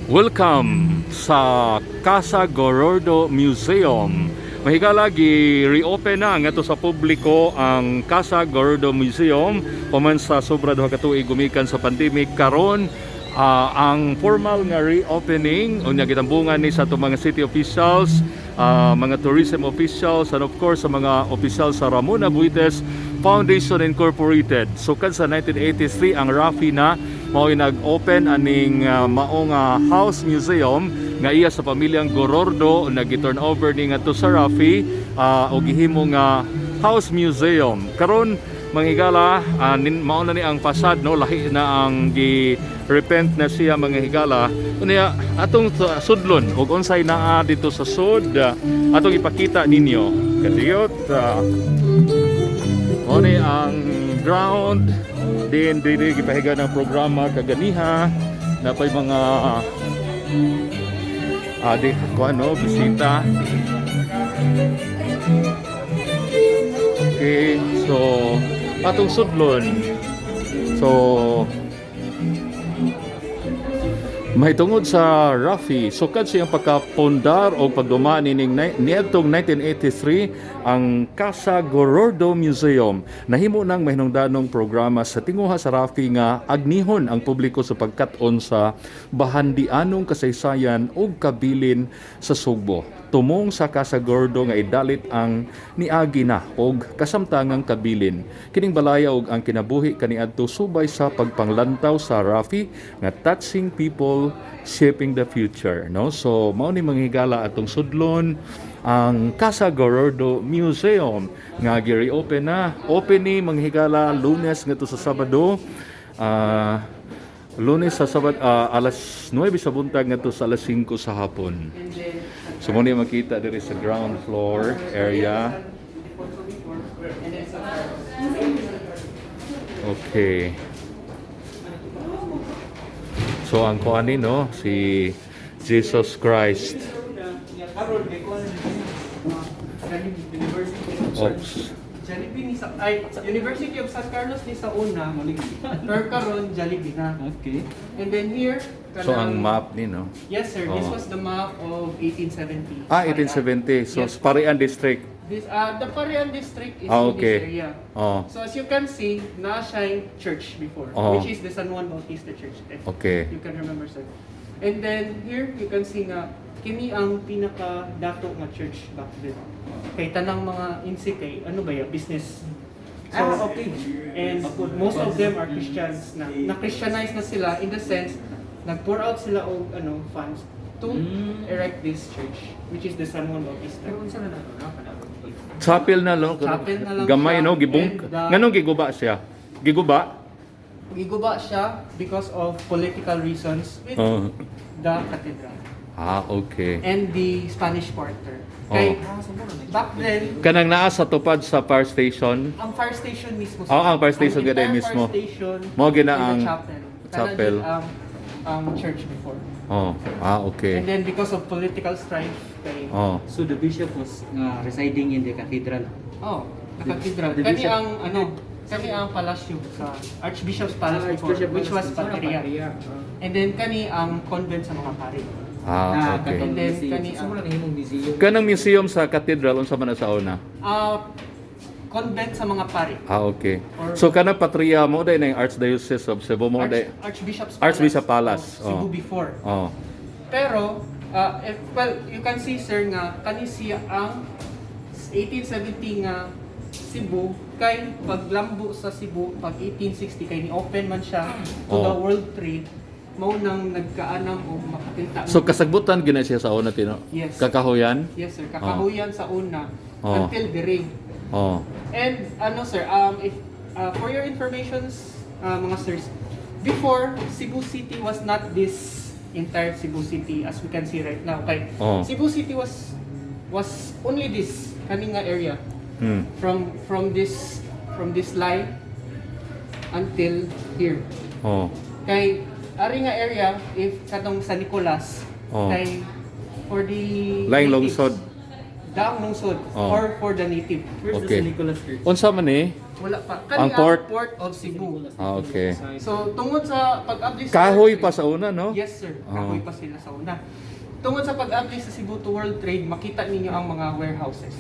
Welcome sa Casa Gorordo Museum. Mahigala, gi-reopen na ngadto sa publiko ang Casa Gorordo Museum human sa sobra 2 ka tuig gumikan sa pandemic. Karon ang formal nga reopening, unya gitambungan ni sa atong mga city officials, mga tourism officials and of course sa mga officials sa Ramon Aboitiz Foundation Incorporated. Sukad sa 1983 ang Rafi na mao nag-open aning maong house museum nga iya sa pamilyang Gorordo. Nag-turn over ni ngadto sa Rafi og gihimo nga house museum. Karon, mga higala, mao na ni ang facade, no? Lahi na ang gi repaint na siya, mga higala. Unya atong sudlon og unsay naa dito sa sud, atong ipakita ninyo. Kadiyot. Mao ni ang ground din dili gipahiga ng programa kaganiha na pay mga di ko ano bisita. Okay, so atong sudlon. So mahitungod sa Rafi, sukad siyang pagkapundar o pagduma nining niadtong 1983, ang Casa Gorordo Museum nahimo ng mahinungdanong programa sa tinguha sa Rafi nga agnihon ang publiko sa pagkat-on sa bahandianong kasaysayan ug kabilin sa Sugbo. Tumong sa Casa Gorordo nga idalit ang niagi na og kasamtangang kabilin. Kining balaya ug ang kinabuhi kaniadto subay sa pagpanglantaw sa Rafi nga "Touching people, shaping the future," no? So mao ni, mga higala, atong sudlon ang Casa Gorordo Museum nga gi-reopen na. Open ni, mga higala, Lunes ngadto sa Sabado. Lunes sa Sabado, alas 9 sa buntag ngadto sa alas 5 sa hapon. So mo ni makita diri sa ground floor area. Okay. So ang kuan ni, no, si Jesus Christ. Oops. Jollibee ni sa, ay, University of San Carlos ni sa una, pero karon Jollibee na. And then here So ang map ni, no. Yes sir, this Oh. was the map of 1870. Ah, 1870. So Parian District. This the Parian District is in this area. So as you can see, naa siya church before, which is the San Juan Bautista Church, if you can remember, sir. And then here you can see nga kini ang pinaka dato nga church back then. Kay tanang mga insik kay ano ba ya business. So, and most of them are Christians na. Na-Christianize na sila in the sense nag-pour out sila og ano funds to erect this church, which is the San Juan Bautista. Pero unsa na na no? Chapel na lang. Chapel na lang Gamay siya. no, gibung. And Nganong giguba siya? Giguba? Giguba siya because of political reasons with the cathedral and the Spanish Quarter. Kay back then, Kanang naa sa tupad sa fire station. Ang fire station mismo. Oo, ang fire station Ang gid entire mismo. fire station Mao gina and the ang chapel. Kana chapel. jud ang church before. Oh, okay. And then because of political strife kay So the bishop was residing in the cathedral. Oh, the cathedral. The Kani bishop- ang ano, kani ang palasyo sa Archbishop's Palace Ah, before, Archbishop which was Palace. Sana Patria. Patria. And then kani ang convent sa mga pari. Okay. And then, Museum. kani So mo na nahimong museum. Kanang museum sa cathedral, unsa man na sa una? Ah, convent sa mga pari. Ah, okay. Or So kanang Patria mo day na yung Archdiocese of Cebu mo day. Archbishop's Palace. Archbishop Palace. Of Cebu before. Pero, if, well, you can see, sir, nga kani siya ang 1870 nga Cebu kay paglambo sa Cebu pag 1860 kay ni open man siya to the world trade, mao nang nagkaanam og makakita. So kasagbutan gina siya sa una tino. Yes. Kakahuyan. Yes sir, kakahuyan sa una until diri. And ano sir, if for your informations, mga sirs, before, Cebu City was not this entire Cebu City as we can see right now. Kay Cebu City was only this kani nga area from this line until here. Kay ari nga area, if katong San Nicolas, kay for the Laing natives, lungsod. Daang lungsod or for the native. Where's the San Nicolas Church? Unsa man ni? Wala pa. Kani Ang port? Port of Cebu. Ah, okay. So tungod sa pag-abli sa Kahoy World pa Trade- sa una, no? Yes, sir. Kahoy pa sila sa una. Tungod sa pag-abli sa Cebu to World Trade, makita ninyo ang mga warehouses.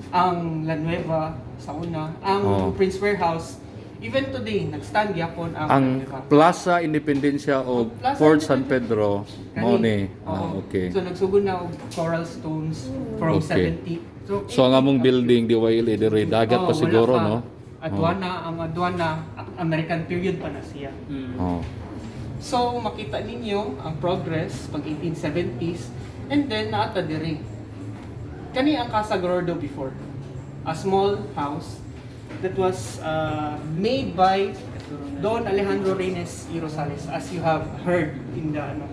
Ang La Nueva sa una, ang Prince Warehouse. Even today, nag-stand gyapon ang, Ang La Nueva. Plaza Independencia o Plaza Fort San Independencia. Pedro Kani. mo ni. Ah, Oo. okay. So nagsugod na og coral stones from 70. So, So ang among building DYLA diri dagat Oo, pa wala siguro, pa. no? Aduana, ang aduana, American period pa na siya. Oh. So makita ninyo ang progress pag 1870s and then naata diri. Kani ang Casa Gordo before. A small house that was made by Don Alejandro Reyes y Rosales, as you have heard in the ano.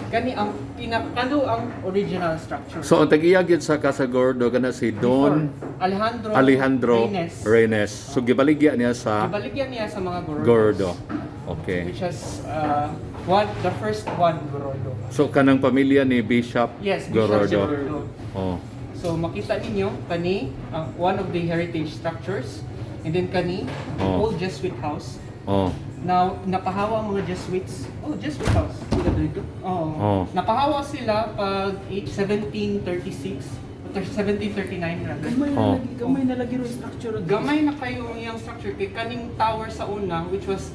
Kani ang pinakano ang original structure. So ang tag-iya gyud sa Casa Gordo kana si Don Before, Alejandro, Alejandro Reyes. Reyes. So gibaligya niya sa Ibaligyan niya sa mga Gordos. Gordo. Okay. Which has one the first one Gordo. So kanang pamilya ni Bishop Yes, Bishop Gordo. Gordo. Oh. So makita ninyo kani ang one of the heritage structures, and then kani old Jesuit house. Now napahawa ang mga Jesuits. Oh, Jesuit house. Sila dito? Oo. Napahawa sila pag 1736 or 1739 rather. Gamay na lagi, gamay na lagi ro structure. Gamay na kayo ang iyang structure kay kaning tower sa una, which was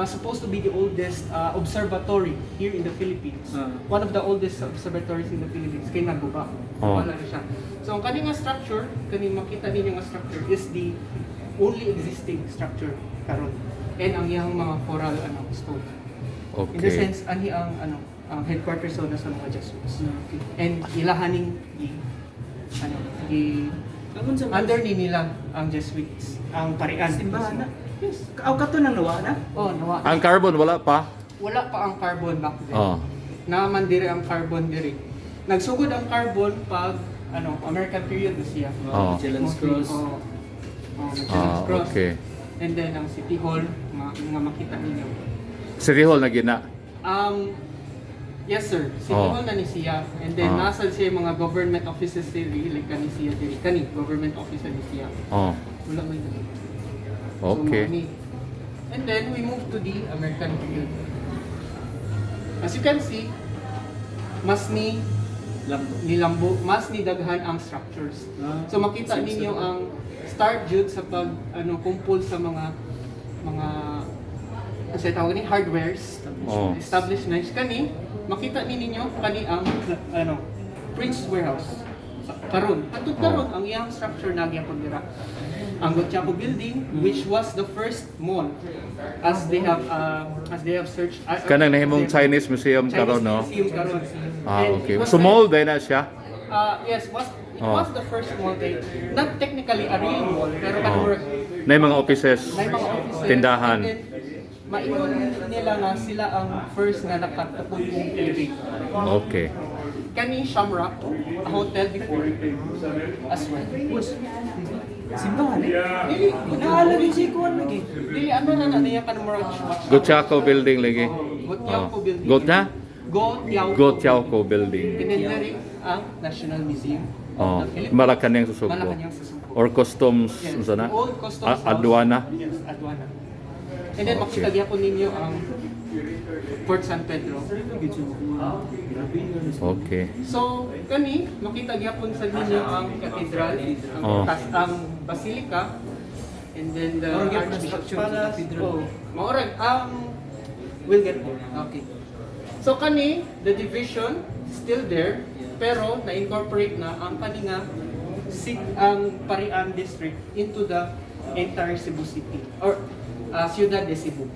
supposed to be the oldest observatory here in the Philippines. One of the oldest observatories in the Philippines kay naguba. Wala na siya. So ang kaning nga structure, kaning makita ninyo nga structure is the only existing structure karon. And ang iyang mga coral ano stone. In the sense ani ang ano ang headquarters na sa mga Jesuits. And ilahaning gi ano gi Ang unsa man? under ni nila ang Jesuits, ang parian. Simbahan na. Yes. Aw, kato nang nawa na. Oh, nawa. Ang carbon wala pa. Wala pa ang carbon back then. Naaman diri ang carbon diri. Nagsugod ang carbon pag ano, American period na siya. Magellan's Mostly, Cross. Oh, Magellan's Cross. And then ang City Hall, nga makita ninyo. City Hall na gina. Yes, sir. City Hall na ni siya. And then nasa siya yung mga government offices diri, like kani siya diri. Kani government office ni siya. Wala may diri. So, mao ni. And then we move to the American period. As you can see, mas ni Lambo. nilambo, mas ni daghan ang structures. So makita sense ninyo na. ang start jud sa pag ano kumpol sa mga kasi tawag ni hardwares, establishments kani makita ni ninyo kani ang ano Prince Warehouse. Karon, atong karon ang iyang structure na gyapon dira. Ang Gotiaoco building, which was the first mall as they have searched Kanang nahimong Chinese Museum Chinese karon, no? Museum karon. Ah, And okay. it was So mall din na siya. Yes, was it was the first mall they not technically a real mall pero kanang Na mga offices, may mga offices tindahan. And then, maingon nila nga sila ang first nga nakatukod og elevator. Kani Shamrock, a hotel before as well. Boss. Simbahan eh. Dili, Naala din si kuan lagi. Dili ano na na niya kanang murag Gotiaoco building lagi. Gotiaoco building. Got na? Gotiaoco. Gotiaoco building. And then diri ang National Museum of the Philippines. Malacanang sa Sugbo. Malacanang sa Sugbo. Or customs, Yes, unsa na? the old customs house. Aduana. Yes, aduana. And then makita gyapon ninyo ang Fort San Pedro. So, kani makita gyapon sa ninyo ang cathedral, ang, ang basilica, and then the Mao ra gyapon ang Archbishop's structure sa Palace. cathedral. Oh, maurag we'll get there. Okay. So kani the division still there, pero na-incorporate na ang kani nga ang Parian district into the entire Cebu City or Ciudad de Cebu.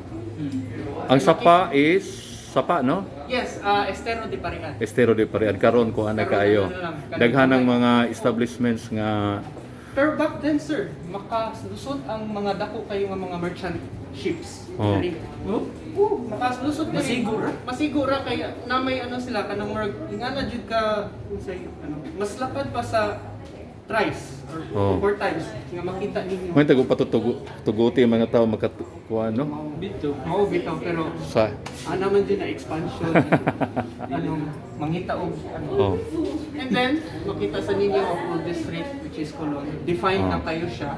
Ang sapa is sapa, no? Yes, Estero de Parian. Estero de Parian karon ko ana Karon, kaayo. ano lang, Daghan ang mga establishments nga. Pero back then, sir, makalusot ang mga dako kayo nga mga merchant ships. Diri. Oh? Oo, makalusot diri. Masiguro? Masiguro kay na may ano sila kanang murag ingana jud ka unsay ano, mas lapad pa sa thrice or four times nga makita ninyo. May tago pa tuguti ang mga tao makatukuan, no? Dito. Mao bitaw, pero Sa ana man din na expansion, anong mangita og ano. And then makita sa ninyo ang oldest street, which is Colon. Defined na kayo siya.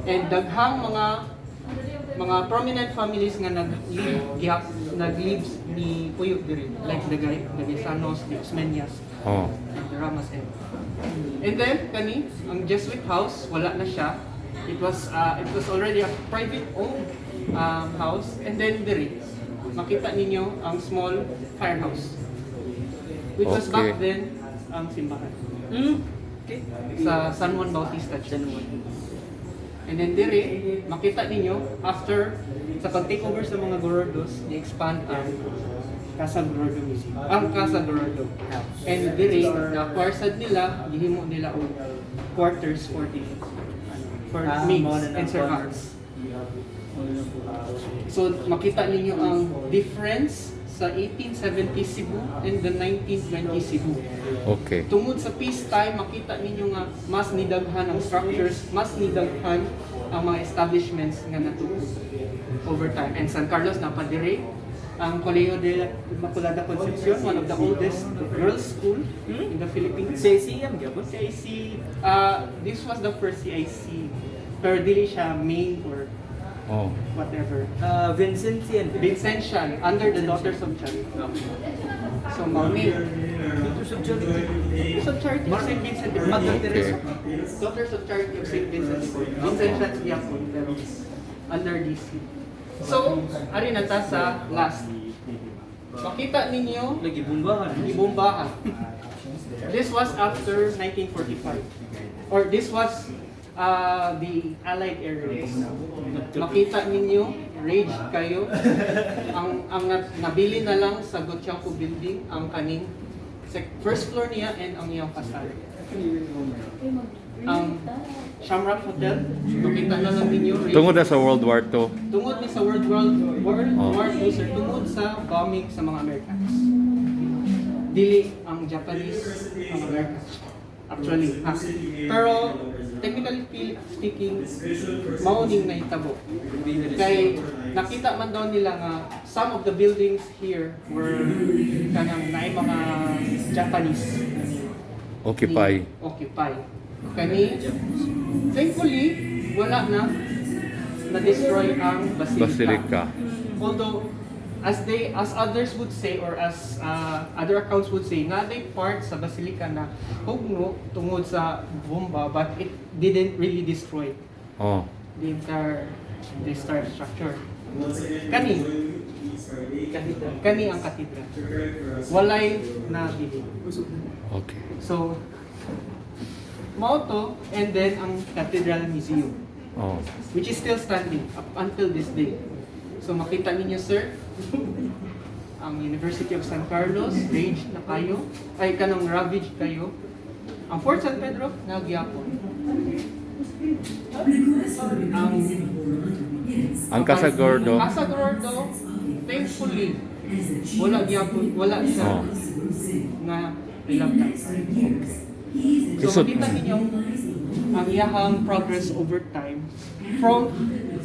And daghang mga prominent families nga nag-live gihap nag-live ni puyo diri, like the Gaisanos, the Osmeñas, the Ramas, and then kani ang Jesuit house, wala na siya. It was already a private owned house. And then diri makita ninyo ang small firehouse, which was back then ang simbahan sa San Juan Bautista Church. San Juan. And then diri makita ninyo, after sa pag-take over sa mga Gorordos, ni-expand ang Casa Gorordo Museum. Ang Casa Gorordo. House. And diri na-acquire sad nila, gihimo nila og quarters for the for maids Mao na and ang servants. So makita ninyo ang difference sa 1870 Cebu and the 1920 Cebu. Tungod sa peace time, makita ninyo nga mas nidaghan ang structures, mas nidaghan ang mga establishments nga natuko over time. And San Carlos na padire, ang Colegio de la Immaculada Concepcion, one of the oldest girls' school in the Philippines. CIC yan, gyapon? CIC, this was the first CIC, pero dili siya main or whatever. Vincentian. Vincentian, under the Daughters of Charity. So, mao ni Daughters of Charity. Daughters of Charity of St. Vincent de Paul. Mother Teresa. Daughters of Charity of St. Vincent de Paul. Vincentians gyapon, pero under DC. So, ari na ta sa last. Makita ninyo, Lagi bumbahan. Ibombahan. This was after 1945. Or this was the Allied Air Raids. Makita ninyo, rage kayo. Ang nabili na lang sa Gotiangco building ang kaning first floor niya and ang iyang facade. Ang Shamrock Hotel, makita na lang ninyo. Rage. Tungod na sa World War II. Tungod ni sa World World World War II, sir, tungod sa bombing sa mga Americans. Dili ang Japanese, ang Americans. Actually, ha. Pero technically speaking, mao ning nahitabo. Kay nakita man daw nila nga some of the buildings here were kanang naay mga Japanese Occupy. ni occupy. Kani thankfully wala na na-destroy ang basilica. Basilica. Although as others would say or as other accounts would say, na they part sa basilica na hugno tungod sa bomba, but it didn't really destroy the entire structure. Kani ang cathedral. Walay nabili. So mao to, and then ang Cathedral Museum, which is still standing up until this day. So makita ninyo, sir, ang University of San Carlos, rage na kayo, ay kanang ravaged kayo. Ang Fort San Pedro, nagyapon. Ang Ang Casa Gordo. Casa Gordo, thankfully, wala gyapon, wala siya na ilabtan. So makita ninyo ang iyahang progress over time from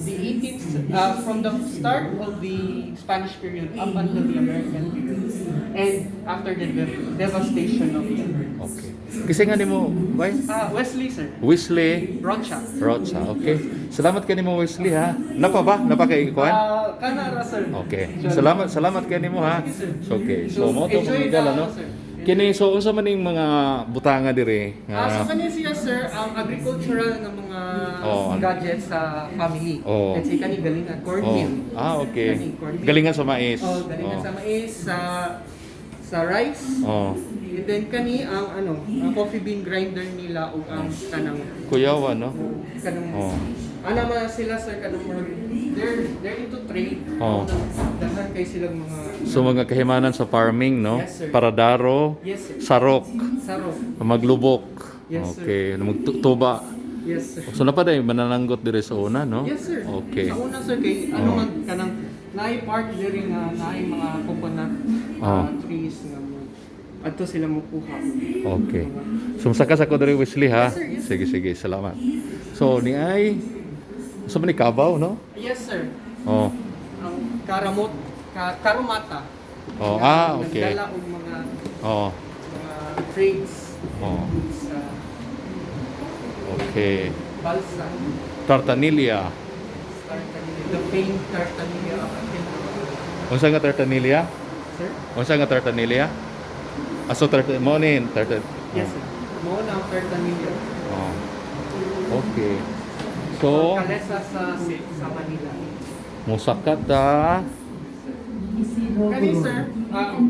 the 18th from the start of the Spanish period up until the American period and after the devastation of the Americans. Okay. Kasi nga nimo, bay? Ah, Wesley, sir. Wesley Rocha. Rocha. Okay. Salamat kanimo, Wesley, ha. Napa ba? Napa kay kuan? Ah, kana ra, sir. Okay. Salamat, salamat kay nimo, ha. So, okay. So mo to Enjoy mga higala, the- no. sir. Kini, so unsa man ning mga butanga dire Ah, so nga kani siya, sir, ang agricultural nga mga gadgets sa family. Let's say kani galingan, cornmeal. Ah, okay. Kani, cornmeal. Galingan sa mais. Oh, galingan sa mais, sa rice. And then kani ang ano, ang coffee bean grinder nila ug ang kanang Kuyawa, no? Kanang ana man sila, sir, kanang they're into trade. Daghan kay silang mga So mga kahimanan sa farming, no? Yes, sir. Paradaro, Yes, sir. Sarok, Sarok. Maglubok. Yes, sir. Okay, magtuba. Yes, sir. So napaday manananggot dire sa una, no? Yes, sir. Okay. Sa una, sir, kay ano man kanang naay park diri nga naay mga coconut trees nga mga Adto sila mokuha. Okay. So musaka sa ko diri, Wesley, ha. Yes, sir. Yes. Sige, sige, salamat. So ni ay sa man ni kabaw, no? Yes, sir. Oh. Ang karumata. Oh, Nga ah, okay. nagdala og mga mga trades goods sa balsa. Tartanilla. Tartanilla. The famed Tartanilla of Ateneo. Unsa nga tartanilla? Sir? Unsa nga tartanilla? Aso tartan mo ni tartan. Yes, sir. Mao na ang Tartanilla. Oh. Okay. So, Kalesa sa Manila. Musaka ta. Kani, sir, well, ano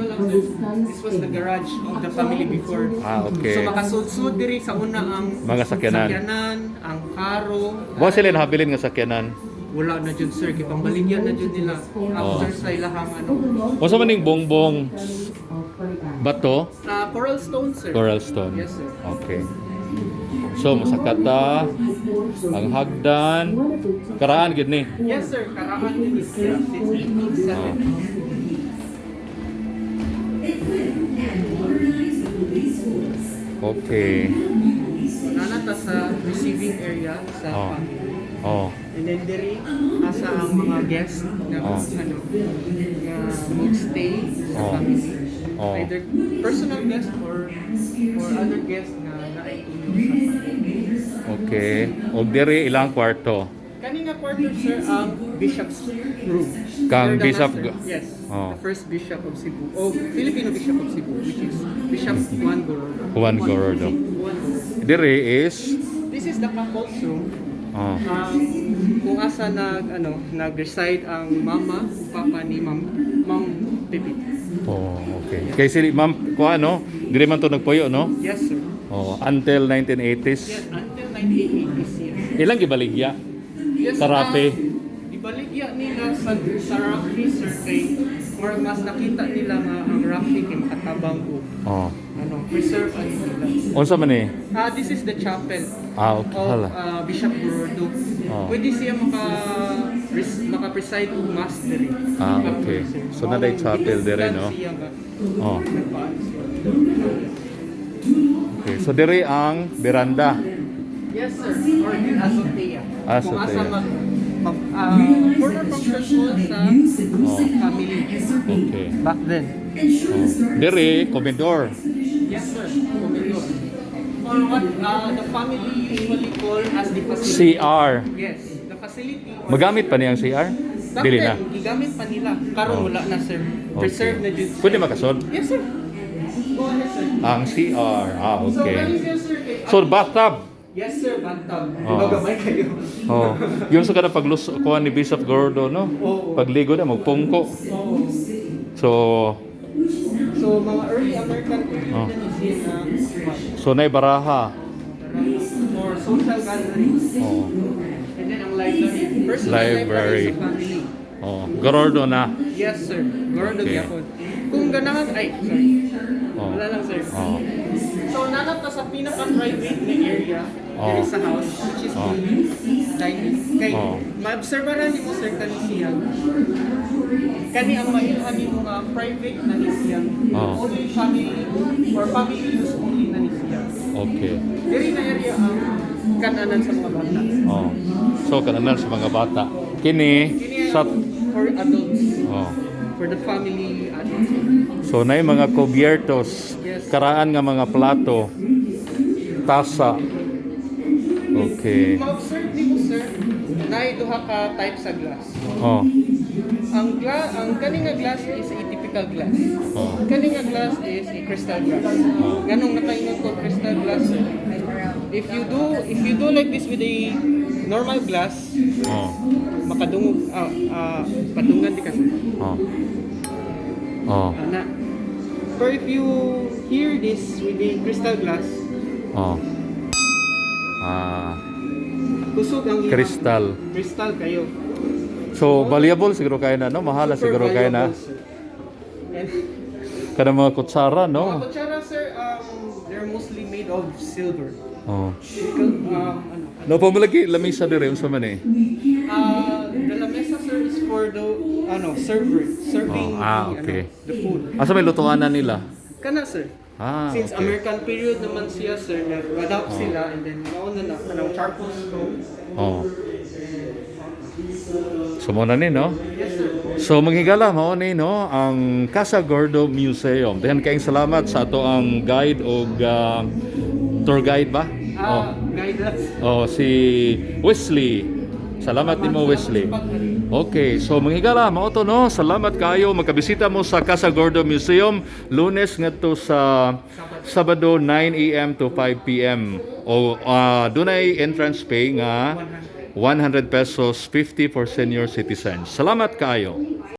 lang, sir, this was the garage of the family before. Ah, okay. So makasud-sud diri sa una ang mga sakyanan. Sakyanan, ang karo. Wa sila nahabilin nga sakyanan? Wala na jud, sir, kay pangbaligyan na jud nila after sa ilahang ano. Unsa man ning bongbong bato? Sa coral stone, sir. Coral stone. Yes, sir. Okay. So musaka ta ang hagdan, karaan gid ni. Yes, sir, karaan din siya since 1870. Okay. Naa ta sa receiving area sa family. And then diri asa ang mga guests na ano nga mag-stay sa family. Either personal guest or other guest nga naay tuyo sa family. Okay. Og diri ilang kwarto? Kani nga quarter, sir, ang bishop's room. Kang They're the bishop master. Yes. Oh. The first bishop of Cebu. Oh, Filipino bishop of Cebu, which is Bishop Juan Gorordo. Juan Gorordo. Juan Gorordo. Diri is This is the couple's room. Kung asa nag ano nag-reside ang mama ug papa ni Ma'am Pepit. Oh, okay. Kay sili ma'am ko ano, diri man to nagpuyo, no? Yes, sir. Oh, until 1980s. Yes, until 1980s, yes. Ilang gibaligya? Yes, Sa Rafi. Ibaligya nila sa Rafi, sir, kay murag mas nakita nila nga ang Rafi kay makatabang og ano preserve ang nila. Unsa man ni? Ah, this is the chapel Ah, okay. of Hala. Bishop Gorordo. Pwede siya maka preside og mass diri. Ah, okay. So, naa day chapel diri, no? Siya nga, nagpaano siya. Okay. So diri ang veranda. Yes, sir. Or the azotea. Azotea. Kung asa mag former function hall sa family. Back then. Oh. Diri komedor. Yes, sir. Comedor. Or what the family usually call as the facility. CR. Yes, the facility. Or Magamit pa niyang CR? Back Dili na. then, gigamit pa nila. Karon wala na, sir. Preserve na jud. Pwede makasod? Yes, sir. Go ahead, sir. Ang CR. Ah, So, okay. kani siya, sir, kay- So bathtub. Yes, sir, bathtub. Di ba gamay kayo? Oh. Yun sa kada paglus kuha ni Bishop Gordo, no? Oo. Pagligo na magpungko. Oo. So So, mga early American period na ni siya na so nay baraha. for social gatherings. And then ang library. Personal Library. library sa family. Oh, Gorordo na. Yes, sir. Gordo gyapon. Kung ganahan, ay, sorry. Wala lang, sir. So, nanap ta sa pinaka-private na area diri sa house, which is the dining. Kay, ma-observe ra nimo, sir, kani siya. Kani ang mailhan nimo nga private na ni siya. Only family or family use only na ni siya. Diri na area ang kananan sa mga bata. Oh. So kananan sa mga bata. Kini Kini sa ang for adults, for the family adults. So nay mga cubiertos, karaan nga mga plato, tasa. Okay. Ma-observe nimo, sir, naay duha ka type sa glass. Ang kani nga glass is a typical glass. Kani nga glass is a crystal glass. Nganong nakaingon ko crystal glass, sir? If you do like this with a normal glass, makadungog, padungan di ka, sir. Ana. Pero if you hear this with a crystal glass, kusog ang Crystal. Crystal kayo. So valuable siguro kayo na, no? Mahal na Super siguro kayo na. valuable, sir. And Kada mga kutsara, mga no? kutsara, sir, they're mostly made of silver. Because, ano, No pa mo lagi lamisa dire unsa man eh? The lamesa, sir, is for the ano, server, serving Oh, ah, the, okay. ano, the food. Asa may lutuanan nila? Kana, sir. Ah, Since okay. American period naman siya, sir, nag-adapt sila and then mao na na kanang charcoal stove. Oh. So mao na ni, no? Yes, sir. So mga higala, mao ni, no, ang Casa Gordo Museum. Daghan kaayong salamat sa atoang guide og tour guide ba? Ah, guidance. Oh, si Wesley. Salamat nimo, Wesley. Okay, so mga higala, mao to, no. Salamat kayo, magkabisita mo sa Casa Gordo Museum Lunes ngadto sa Sabado, 9 a.m. to 5 p.m. O dunay entrance pay nga 100 pesos, 50 for senior citizens. Salamat kayo.